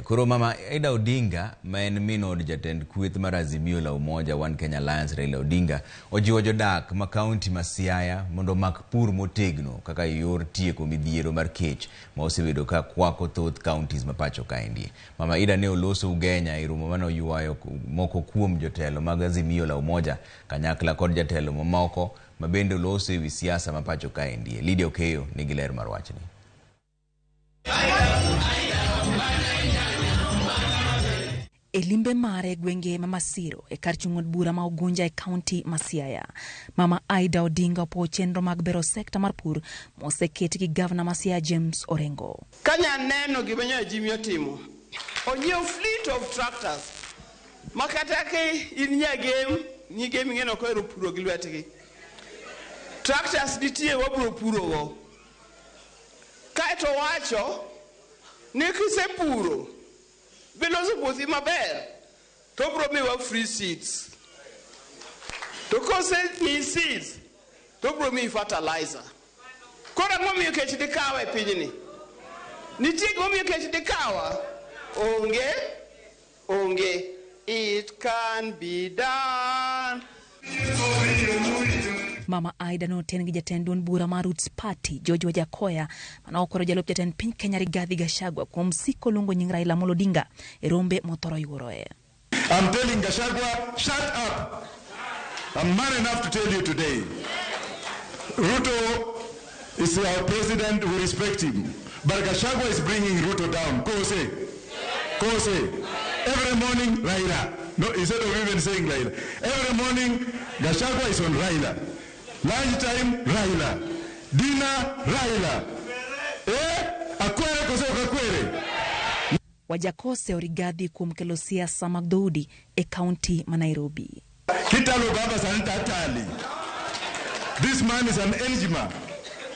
Koro Mama Ida Odinga ma en min od jatend kweth mar Azimio la Umoja One Kenya Alliance Raila Odinga ojiwo jodak ma kaunti ma Siaya mondo omak pur motegno kaka yor tieko midhiero mar kech ma osebedo ka kwako thoth counties ma pacho kaendi. Mama Ida ne oloso Ugenya e romo mane oywayo moko kuom jotelo mag Azimio la Umoja kanyakla kod jatelo mamoko ma bende oloso ewi siasa ma pacho kaendi. Lydia Okeyo nigi ler mar wachni. E limbe mare e gwenge ma Masiro e kar chung' od bura ma Ugunja e kaunti ma Siaya, Mama Ida Odinga opuo chenro mag bero sekta mar pur moseket gi gavana ma Siaya James Orengo. Kanya neno gima nyocha Jimmy otimo, onyiewo fleet of tractors ma kata ka in nyagem, nyigem ing'e ni ok ohero puro gi lwetgi. Tractors nitie wabiro purogo. Kaeto owacho ni kisepuro biloso puothi maber to obiro miwa free seeds. To kosemiyi seeds to obiro miyi fertilizer. Koro ang'o momiyo kech dikawa e pinyni? Nitie gimomiyo kech dikawa? Onge, onge. It can be done. Mama Ida noten gi jatend duond bura mar Roots Party George Wajackoyah mane okwero jalup jatend piny Kenya Rigathi Gachagua kuom siko luongo nying Raila Amolo Odinga e rombe mothoro yuoroe. I'm telling Gachagua, shut up. I'm man enough to tell you today. Ruto is our president, we respect him. But Gachagua is bringing Ruto down. Kose. Kose. Every morning, Raila. No, instead of even saying Raila. Every morning, Gachagua is on Raila. Lunchtime, Raila. Dinner, Raila. Akwere kose okakwere. Wajakose Rigathi kuom kelo siasa mag dhoudi e kaunti ma Nairobi. Kitalo baba santa tali. This man is an enigma.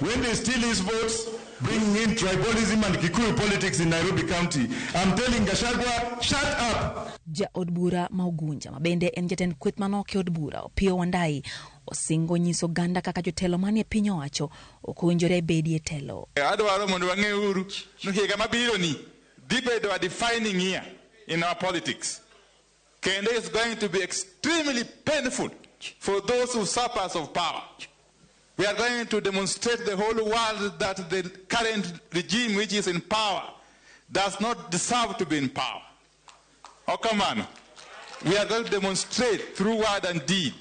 When they steal his votes, bringing in tribalism and Kikuyu politics in Nairobi County. I'm telling Gachagua, shut up. Jaod bura ma Ugunja ma bende en jatend kweth manok e od bura Opiyo Wandayi osingo nyiso oganda kaka jotelo manie piny owacho ok owinjore bedi e telo. Adwaro mondo wang'e uru ni higa mabiro ni dhi bedo a defining year in our politics. Kendo is going to be extremely painful for those usurpers of power. We are going to demonstrate the whole world that the current regime which is in power does not deserve to be in power. Okamano, we are going to demonstrate through word and deed.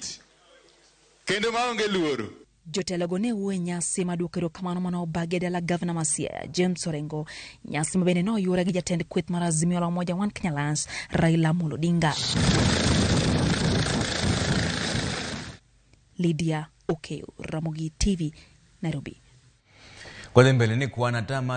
Kendo maonge luoro. Jotelogo ne wuoyo e nyasi mar duoko erokamano mane obagi e dala gavana ma Siaya James Orengo, nyasi ma bende noyuore gi jatend kweth mar Azimio la Umoja One Kenya Alliance Raila Amolo Odinga. Lydia Okeyo, Ramogi TV, Nairobi. Kwadhi mbele ni kwan atamalo